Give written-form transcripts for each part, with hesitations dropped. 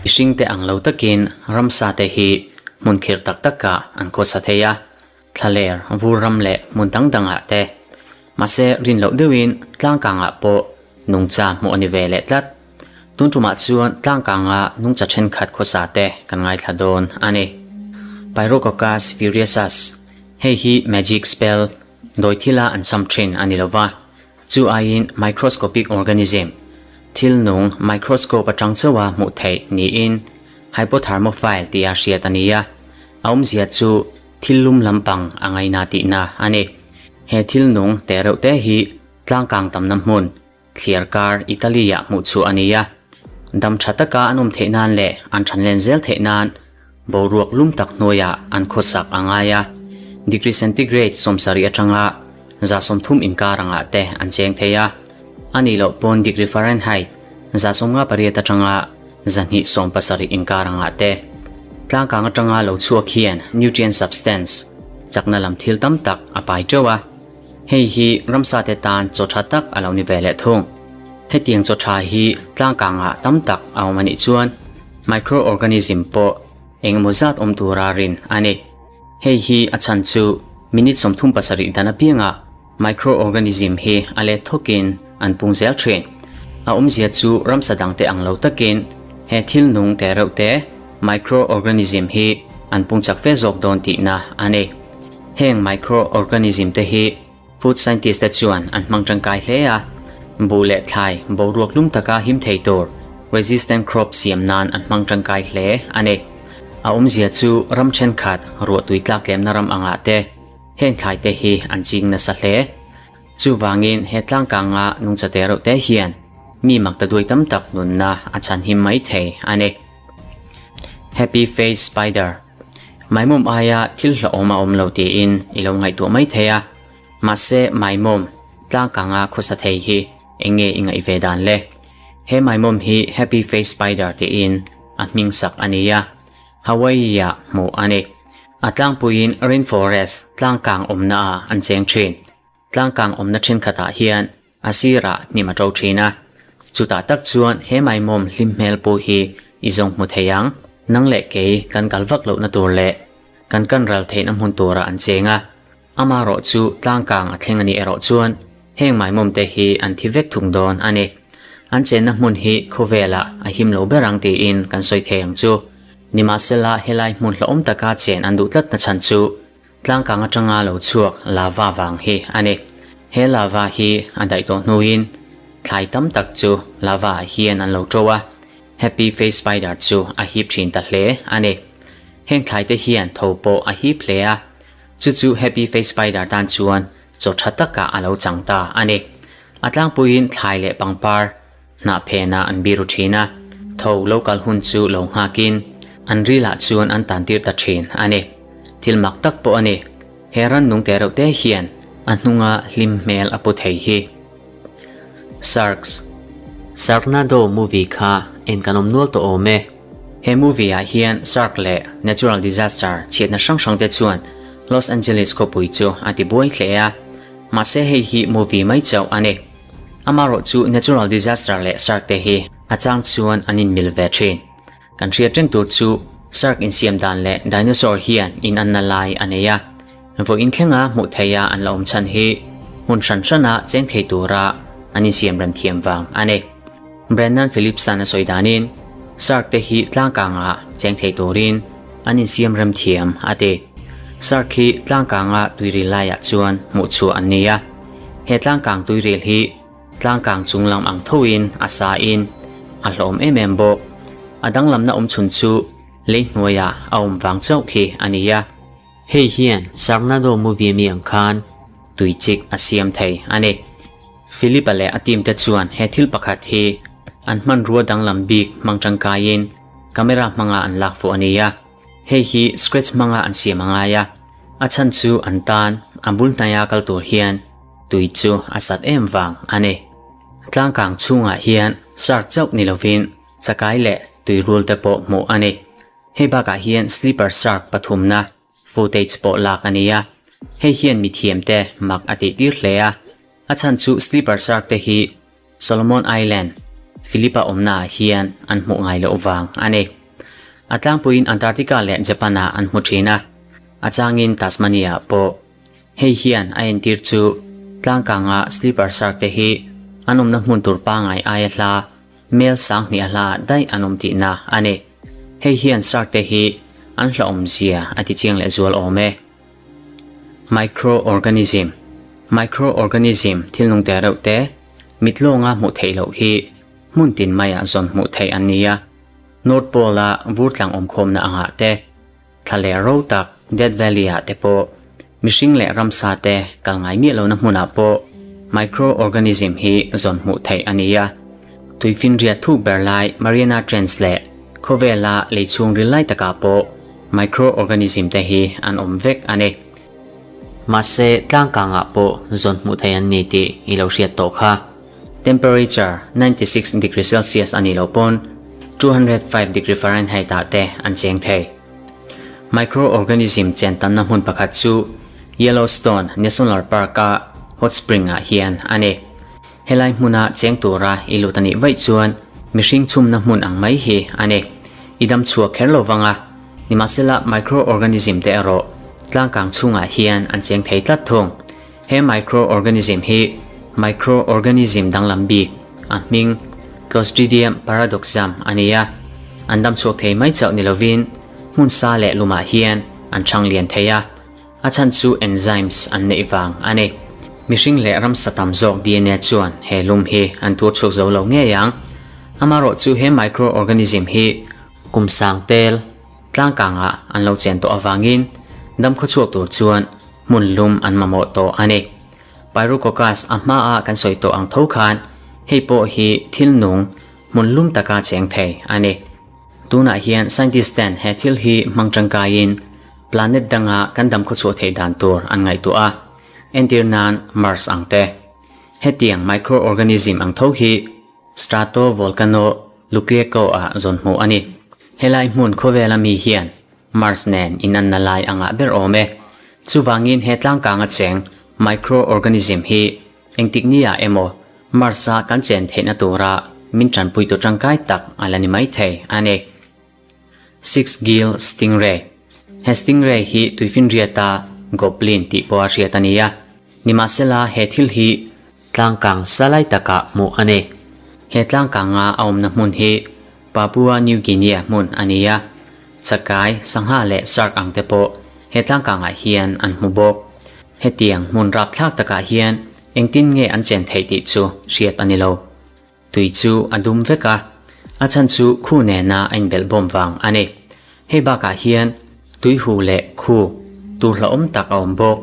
Mihringte ang lo takin ramsate hi hmun khirh tak takah an khawsa thei a, thlaler, vur ram leh hmun dang dangah te. Mahse rin loh deuhin tlangkangah pawh nungcha hmuh a ni ve leh tlat. Tun tumah chuan tlangkanga nungcha thenkhat khawsa te kan ngaithla dawn a ni. Pyrococcus furiosus, Hei hi magic spell, dawi thila an sam thin a ni lova. Chu aiin microscopic organism, thil nung microscope atang chauha hmuh theih niin hypothermophile tia hriat a ni a, a awmzia chu thil lum lampang a ngaina tihna a ni. He thil nung te reuh te hi tlangkang tamna hmun, thliar kar Italy-ah hmuh chhuah a ni a, dam tha taka an awm theih nan leh an thanlen zel theih nan Boruak lum tak hnuaiah an khawsak a ngai a, degree centigrade 70 atanga 30 inkar angah te an cheng thei a, a nih loh pawn degree Fahrenheit 58 atanga 270 inkar angah te. Tlangkang atanga lo chhuak hian nutrient substance, chakna lam thil tam tak a pai teuh a, hei hi ramsate tan chaw tha tak a lo ni ve leh thung. Hetiang chaw tha hi tlangkangah tam tak a awm a nih chuan microorganism pawh engemaw zat awm tura rin a ni. Hei hi a chhan chu minute 37 dan apiangah microorganism hi a let thawkin an pung zel thin. A awmzia chu ramsa dangte ang lo takin he thil nung te reuh te microorganism hi an pung chak fe zawk dawn tihna a ni. Heng microorganism te hi Food scientist te chuan an hmang tangkai hle a, buh leh thlai boruak lum taka him thei tur resistant crop siam nan an hmang tangkai hle a ni. A awmzia chu ram thenkhat ruahtui tlak tlemna ram angah te heng thlai te hi an ching nasa hle. Chuvangin he tlangkanga nungcha te reuh te hian mi mak ta duai tam tak nunna a chhanhim mai thei a ni. Happy Face Spider. Maimawm aia thil hlauhawm a awm lo tiin i lo ngaihtuah mai thei a, mahse maimawm tlangkanga khawsa thei hi eng nge i ngaih ve dan le? He maimawm hi Happy Face Spider tiin a hming sak a ni a, Hawaii-ah hmuh a ni. A tlangpuiin rainforest tlangkang awmnaah an cheng thin. Tlangkang awmna thenkhatah hian a sirah hnim a to thin a, chutah tak chuan he maimawm hlim hmel pawh hi i zawng hmu thei ang. Nang leh kei kan kal vak lohna tur leh kan kan ral theihna hmun turah an cheng a, amaherawh chu tlangkang a thleng a nih erawh chuan heng maimawm te hi an thi vek thung dawn a ni. An chenna hmun hi khawvelah a him lo ber ang tiin kan sawi thei ang chu. Nimahsela helai hmun hlauhawm taka chen an duh tlatna chhan chu Tlangkang atanga lo chhuak lava vang hi a ni. He lava hi a daih tawh hnuin thlai tam tak chu lava ah hian an lo to a, Happy Face Spider chu a hip thin ta hle a ni. Heng thlai te hian tho pawh a hip hle a, chu chu Happy Face Spider tan chuan chaw tha takah a lo chang ta a ni. A tlangpuiin thlai leh pangpar hnah phenah an biru thin a, tho lo kal hun chu lo nghakin an rilah chuan an tan tir ta thin a ni. Thil mak tak pawh a ni. He rannung te reuh te hian a hnunga hlim hmel a pu thei hi. Sharks. Sharknado movie kha en kan awm nual tawh awm e. He movie ah hian shark leh natural disaster chhiatna hrang hrang te chuan Los Angeles khawpui chu a ti buai hle a. Mahse hei hi movie mai chauh a ni. Amaherawh chu natural disaster leh shark te hi a chang chuan an inmil ve thin. Kan hriat reng tur chu shark insiam dan leh dinosaur hian in anna lai a nei a, vawiin thlenga hmuh theiha an la awm chhan hi hmun hran hrana cheng thei tura an insiam rem thiam vang a ni. Brennan Phillips-a'n a sawi danin shark te hi tlangkanga cheng thei turin an insiam rem thiam a ti. Shark hi tlangkanga tuiril laiah chuan hmuh chhuah an ni a. He tlangkang tuiril hi tlangkang chung lam ang thoin a sa in a hlawm em em bawk. A danglamna awm chhun chu lei hnuaiah a awm vang chauh khi a ni a. Hei hian Sharknado movie mi ang khan tui chik a siam thei a ni. Philip-a leh a team te chuan he thil pakhat hi an hmanrua danglam bik hmang tangkaiin camera hmanga an lak fuh a ni a. Hei hi scratch hmanga an siam a ngai a, a chhan chu an tan a bul hnaia kal tur hian tui chu a sat em vang a ni. Tlangkang chhungah hian shark chauh ni lovin chakai leh tuirul te pawh hmuh a ni. Hei bakah hian sleeper shark pathumna footage pawh lak a ni a, hei hian mithiamte mak a tihtir hle a, a chhan chu sleeper shark te hi Solomon Island, Philip-a awmnaah hian an hmuh ngai loh vang a ni. A tlangpuiin Antarctica leh Japan-ah an hmu thin a, a changin Tasmania-ah pawh. Hei hian a entir chu tlangkanga sleeper shark te hi an awmna hmun tur pangai aia hla mel sanghnih a hla daih an awm tihna a ni. Hei hian shark te hi an hlauhawmzia a ti chiang lehzual awm e. Microorganism Microorganism thil nung te reuh te, mit lawnga hmuh theih loh hi hmun tin maiah zawn hmuh theih an ni a. North Pole-a vur tlang awmkhawmna angah te, thla leh ro tak Death Valley-ah te pawh mihring leh ramsa te kal ngai miah lohna hmunah pawh microorganism hi zawn hmuh theih a ni a. Tuifinriat thuk ber lai Mariana Trench leh khawvela lei chhung ril lai takah pawh microorganism te hi an awm vek a ni. Mahse, tlangkangah pawh zawn hmuh theih an ni tih i lo hriat tawh kha. Temperature 96 degree Celsius a nih loh pawn 205 degree Fahrenheit ah te an cheng thei. Microorganism chen tamna hmun pakhat chu Yellowstone National Park-a hot spring ah hian a ni. Helai hmuna cheng tura i lut a nih vaih chuan mihring chhumna hmun ang mai hi a ni. I dam chhuak kher lo vang a, nimahsela microorganism te erawh tlangkang chhungah hian an cheng thei tlat thung. He microorganism hi microorganism danglam bik a hming Clostridium paradoxum a ni a, an dam chhuak thei mai chauh ni lovin hmun sa leh lumah hian an chhang lian thei a. A chhan chu enzymes an neih vang a ni. Mihring leh ramsa tam zawk DNA chuan he lum hi an tur chhuak zo lo ngei ang. Amarawh chu he microorganism hi kum sang tel tlangkangah an lo chen tawh avangin dam khawchhuak tur chuan hmun lum an mamawh tawh a ni. Pyrococcus a hmaa kan sawi tawh ang tho khan hei pawh hi thil nung hmun lum taka cheng thei a ni. Tunah hian scientist ten he thil hi hmang tangkaiin planet danga kan dam khawchhuah theih dan tur an ngaihtuah a, entir nan Mars ang te. Hetiang microorganism ang tho hi Stratovolcano Lukleko ah zawn hmuh a ni. Helai hmun khawvela mi hian Mars nen inanna lai angah ber awm e. Chuvangin he tlangkanga cheng microorganism hi Engtik ni ah emaw Mars-a kan chen theihna tura min tanpuitu tangkai tak a la ni mai thei a ni. Six-gill Stingray He stingray hi tuifinriata goblin tih pawha hriat a ni a, nimahsela he thil hi tlangkang sa lai takah hmuh a ni. He tlangkanga a awmna hmun hi Papua New Guinea hmun a ni a, chakai, sangha leh shark ang te pawh he tlangkangah hian an hmu bawk. Hetiang hmun rapthlak takah hian engtin nge an chen theih tih chu hriat a ni lo. Tui chu a dum vek a, a chhan chu khu nena a inbelh bawm vang a ni. Hei bakah hian tui hu leh khu tur hlauhawm tak a awm bawk.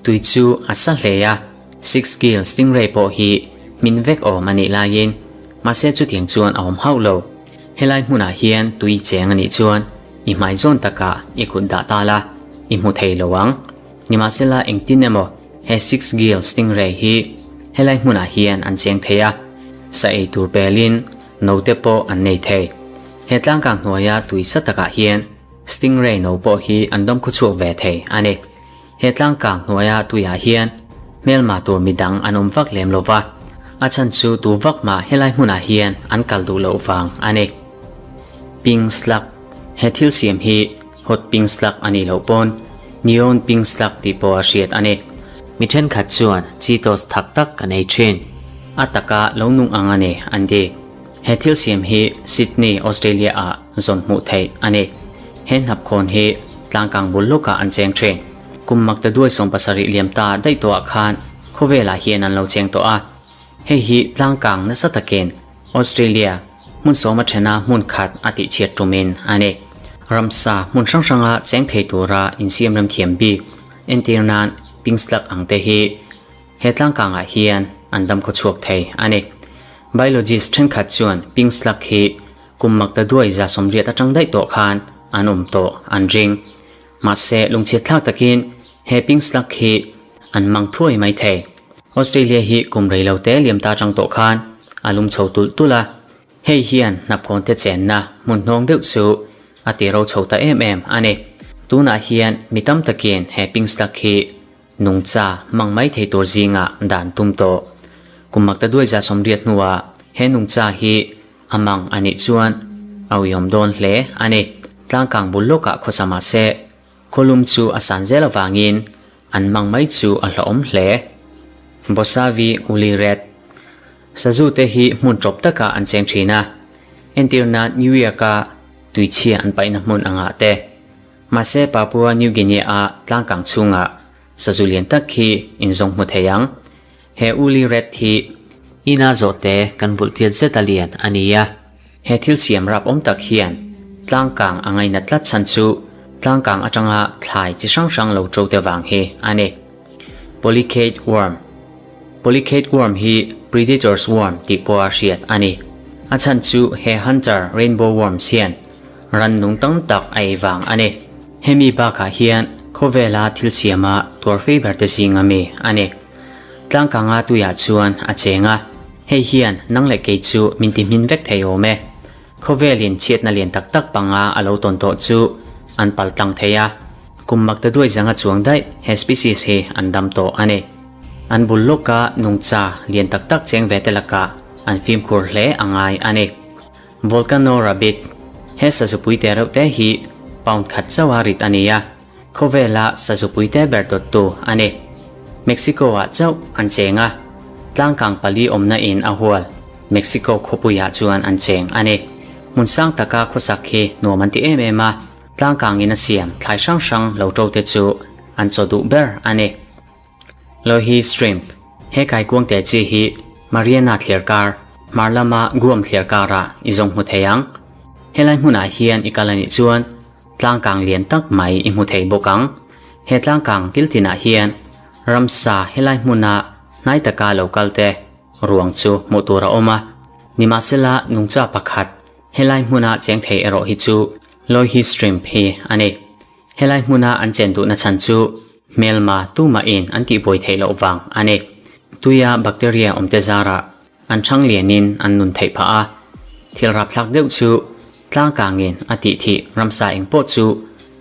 Tui chu a sa hle a, Six Gill Stingray pawh hi hmin vek awm a nih laiin mahse chutiang chuan a awm hauh lo. Helai hmunah hian tui cheng a nih chuan i hmai zawn takah i kut dah ta la, i hmu thei lo ang. Nimahsela engtin emaw he Six Gill Stingray hi helai hmunah hian an cheng thei a, sa ei tur pelin note pawh an nei thei. He tlangkang hnuaia tui sa takah hian Stingray no pawh hi an dawm khawchhuak ve thei a ni. He tlangkang hnuaia tuiah hian hmelma tur midang an awm vak lem lova, a chhan chu tu vak mah helai hmunah hian an kal duh loh vang a ni. Pink Slug He thil siam hi Hot pink slug a nih loh pawn Neon pink slug tih pawh a hriat a ni. Mi thenkhat chuan Cheetos thak tak kan ei thin. A taka lo nung ang a ni an ti. He thil siam hi Sydney, Australia ah zawn hmuh theih a ni. He hnapkhawn hi tlangkang bul lawkah an cheng thin. Kum makta duai 70 liam ta daih tawhah khan khawvelah hian an lo cheng tawh a. Hei hi tlangkang nasa takin Australia hmun sawma thena hmun khat a tihchhiat tumin a ni. Ramsa hmun hrang hranga cheng thei tura insiam rem thiam bik entir nan pink slug ang te hi he tlangkangah hian an dam khawchhuak thei a ni. Biologist thenkhat chuan pink slug hi kum makta duai 80 atang daih tawh khan an awm tawh an ring. Mahse lungchhiat thlak takin he pink slug hi an mang thuai mai thei. Australia hi kum rei lo te liam ta tang tawh khan a lum chho tulh tulh a, hei hian hnapkhawn te chenna hmun hnawng deuh chu a ti ro chho ta em em a ni. Tunah hian mi tam takin he pink slug hi nungcha hmang mai thei tur zingah dan tum tawh. Kum makta duai 80 hnuah he nungcha hi. A mang a nih chuan a uiawm dawn hle a ni. Tlangkang bul lawkah khawsa mah se, khawlum chu a san zel avangin an mang mai chu a hlauhawm hle. Bosavi Uli Red Sazu te hi hmun tawp takah an cheng thin a, entirna New York-a tuichhia an paihna hmun angah te. Mahse Papua New Guinea-a tlangkang chhungah sazu lian tak hi inzawng hmu thei ang. He Uli Red hi ina zawhte kan vulh tiat zet a lian a ni a. He thil siam rap awm tak hian tlangkang a ngainat tlat chhan chu tlangkang atanga thlai chi hrang hrang lo ṭo te vang hi a ni. Polychaete worm Polychaete worm hi predators worm tih pawha hriat a ni. A chhan chu he hunter rainbow worms hian rannung tam tak a ei vang a ni. Hemi bakah hian khawvela thil siama tuar fei ber te zinga mi a ni. Tlangkanga tuiah chuan a cheng a, hei hian nang leh kei chu min ti hmin vek thei awm e. Khawvelin chhiatna lian tak tak panga a lo tawn tawh chu an pal tlang thei a, kum mak ta duai zanga chuang daih he species hi an dam tawh a ni. An bul lawka nungcha lian tak tak cheng ve te lakah an fimkhur hle a ngai a ni. Volcano Rabbit, He sazupui te reuh te hi pound khat chauha rit a ni a, Khawvela sazupui te ber dawttu a ni. Mexico-ah chauh an cheng a, tlangkang pali awmna in a hual Mexico khawpuiah chuan an cheng a ni. Hmun sang taka khawsak hi nuam an ti em em a, tlangkangin a siam thlai hrang hrang lo ṭo te chu an chaw duh ber a ni. Lohi Shrimp, He kaikuang te chi hi Mariana thliarkar, hmar lama Guam thliarkarah i zawng hmu thei ang. Helai hmunah hian i kal a nih chuan tlangkang lian tak mai i hmu thei bawk ang. He tlangkang kil tinah hian ramsa helai hmuna hnai taka lo kal te ruang chu hmuh tur a awm a. Nimahsela nungcha pakhat helai hmuna cheng thei erawh hi chu Lohi Shrimp hi a ni. Helai hmuna an chen duhna chhan chu hmelma tumahin an tihbuai theih loh vang a ni. Tuia bacteria awmte zarah an ṭhang lianin an nun theih phah a. Thil rapthlak deuh chu tlangkangin a tih thih ramsa eng pawh chu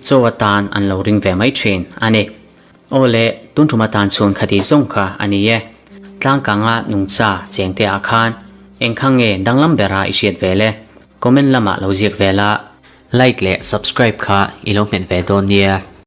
chaw atan an lo ring ve mai ṭhin a ni. Aw le, tun ṭum atan chhun khati zawng kha a ni e. Tlangkanga nungcha chengte ah khan eng kha nge danglam bera i hriat ve le? Comment lamah lo ziak ve la. Like leh subscribe kha i lo hmet ve dawn nia.